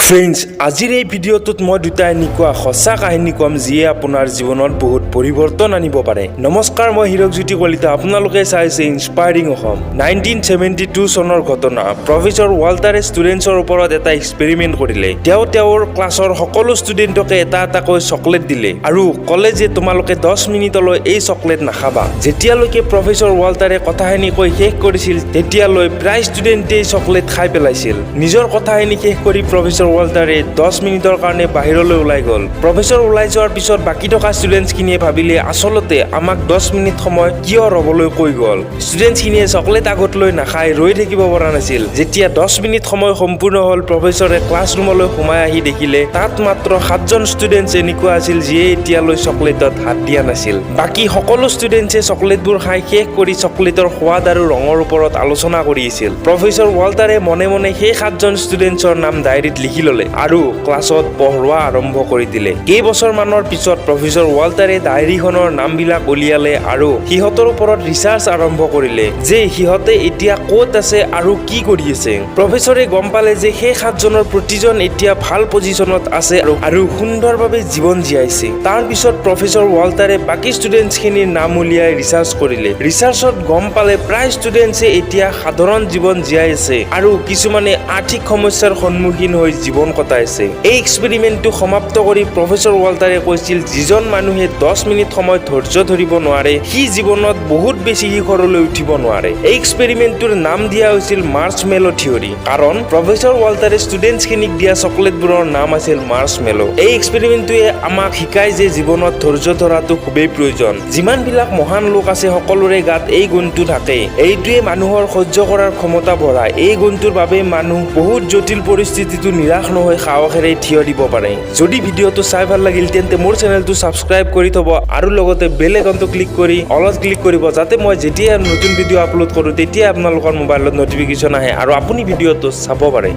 Friends, আজিৰ এই ভিডিঅ'টোত মই দুটা এনেকুৱা সঁচা কাহিনী ক'ম, যিয়ে আপোনাৰ জীৱনত বহুত পৰিৱৰ্তন আনিব পাৰে। নমস্কাৰ, মই হিৰকজ্যোতি কলিতা, আপোনালোকে চাইছে ইনস্পায়াৰিং অসম। 1972 চনৰ ঘটনা। প্ৰফেচৰ ৱাল্টাৰে ষ্টুডেণ্টছৰ ওপৰত এটা এক্সপেৰিমেণ্ট কৰিলে। তেওঁ তেওঁৰ ক্লাছৰ সকলো ষ্টুডেণ্টকে এটা এটাকৈ চকলেট দিলে আৰু ক'লে যে তোমালোকে 10 মিনিটলৈ এই চকলেট নাখাবা। যেতিয়ালৈকে প্ৰফেচৰ ৱাল্টাৰে কথাখিনি কৈ শেষ কৰিছিল, তেতিয়ালৈ প্ৰায় ষ্টুডেণ্টেই চকলেট খাই পেলাইছিল। নিজৰ কথাখিনি শেষ কৰি প্ৰফেচৰ ৱাল্টাৰে 10 মিনিটৰ কাৰণে বাহিৰলৈ ওলাই গ'ল। প্ৰফেচৰ ওলাই যোৱাৰ পিছত বাকী থকা ষ্টুডেণ্টছখিনিয়ে ভাবিলে, আচলতে আমাক 10 মিনিট সময় কিয় ৰ'বলৈ কৈ গ'ল? ষ্টুডেণ্টছখিনিয়ে চকলেট আগত লৈ নাখাই ৰৈ থাকিব পৰা নাছিল। যেতিয়া 10 মিনিট সময় সম্পূৰ্ণ হ'ল, প্ৰফেচৰে ক্লাছৰুমলৈ সোমাই আহি দেখিলে, তাত মাত্ৰ সাতজন ষ্টুডেণ্টছ এনেকুৱা আছিল, যিয়ে এতিয়ালৈ চকলেটত হাত দিয়া নাছিল। বাকী সকলো ষ্টুডেণ্টছে চকলেটবোৰ খাই শেষ কৰি চকলেটৰ সোৱাদ আৰু ৰঙৰ ওপৰত আলোচনা কৰি আছিল। প্ৰফেচৰ ৱাল্টাৰে মনে মনে সেই সাতজন ষ্টুডেণ্টছৰ নাম ডায়েৰীত লিখি ল'লে আৰু ক্লাছত পঢ়োৱা আৰম্ভ কৰি দিলে। কেইবছৰমানৰ পিছত প্ৰফেচৰ ৱাল্টাৰে ডায়েৰীখনৰ নামবিলাক উলিয়ালে আৰু সিহঁতৰ ওপৰত ৰিচাৰ্চ আৰম্ভ কৰিলে যে সিহঁতে এতিয়া ক'ত আছে আৰু কি কৰি আছে। প্ৰফেচৰে গম পালে যে সেই সাতজনৰ প্ৰতিজন এতিয়া ভাল পজিশ্যনত আছে আৰু সুন্দৰভাৱে জীৱন জীয়াইছে। তাৰ পিছত প্ৰফেচৰ ৱাল্টাৰে বাকী ষ্টুডেণ্টছখিনিৰ নাম উলিয়াই ৰিচাৰ্চ কৰিলে। ৰিচাৰ্চত গম পালে, প্ৰায় ষ্টুডেণ্টছে এতিয়া সাধাৰণ জীৱন জীয়াই আছে আৰু কিছুমানে আৰ্থিক সমস্যাৰ সন্মুখীন হৈ জীৱন কটাইছে। এই এক্সপেৰিমেণ্টটো সমাপ্ত কৰি প্ৰফেচৰ ৱাল্টাৰে কৈছিল, যিজন মানুহে 10 মিনিট সময় ধৈৰ্য ধৰিব নোৱাৰে, সি জীৱনত বহুত বেছি শিখৰলৈ উঠিব নোৱাৰে। এই এক্সপেৰিমেণ্টটোৰ নাম দিয়া হৈছিল মাৰ্চমেলো থিয়ৰী, কাৰণ প্ৰফেচৰ ৱাল্টাৰে ষ্টুডেণ্টছখিনিক দিয়া চকলেটবোৰৰ নাম আছিল মাৰ্চমেলো। এই এক্সপেৰিমেণ্টটোৱে আমাক শিকায় যে জীৱনত ধৈৰ্য ধৰাটো খুবেই প্ৰয়োজন। যিমানবিলাক মহান লোক আছে, সকলোৰে গাত এই গুণটো থাকে। এইটোৱে মানুহৰ সহ্য কৰাৰ ক্ষমতা বঢ়ায়। এই গুণটোৰ বাবে মানুহ বহুত জটিল পৰিস্থিতিতো নিৰাশ নহৈ সাহসেৰে থিয় দিব পাৰে। যদি ভিডিঅ'টো চাই ভাল লাগিল, তেন্তে মোৰ চেনেলটো ছাবস্ক্ৰাইব কৰি থ'ব আৰু লগতে বেল আইকনটো ক্লিক কৰি অলত ক্লিক কৰিব, যাতে মই যেতিয়া নতুন ভিডিঅ' আপলোড কৰোঁ, তেতিয়াই আপোনালোকৰ মোবাইলত নটিফিকেশ্যন আহে আৰু আপুনি ভিডিঅ'টো চাব পাৰে।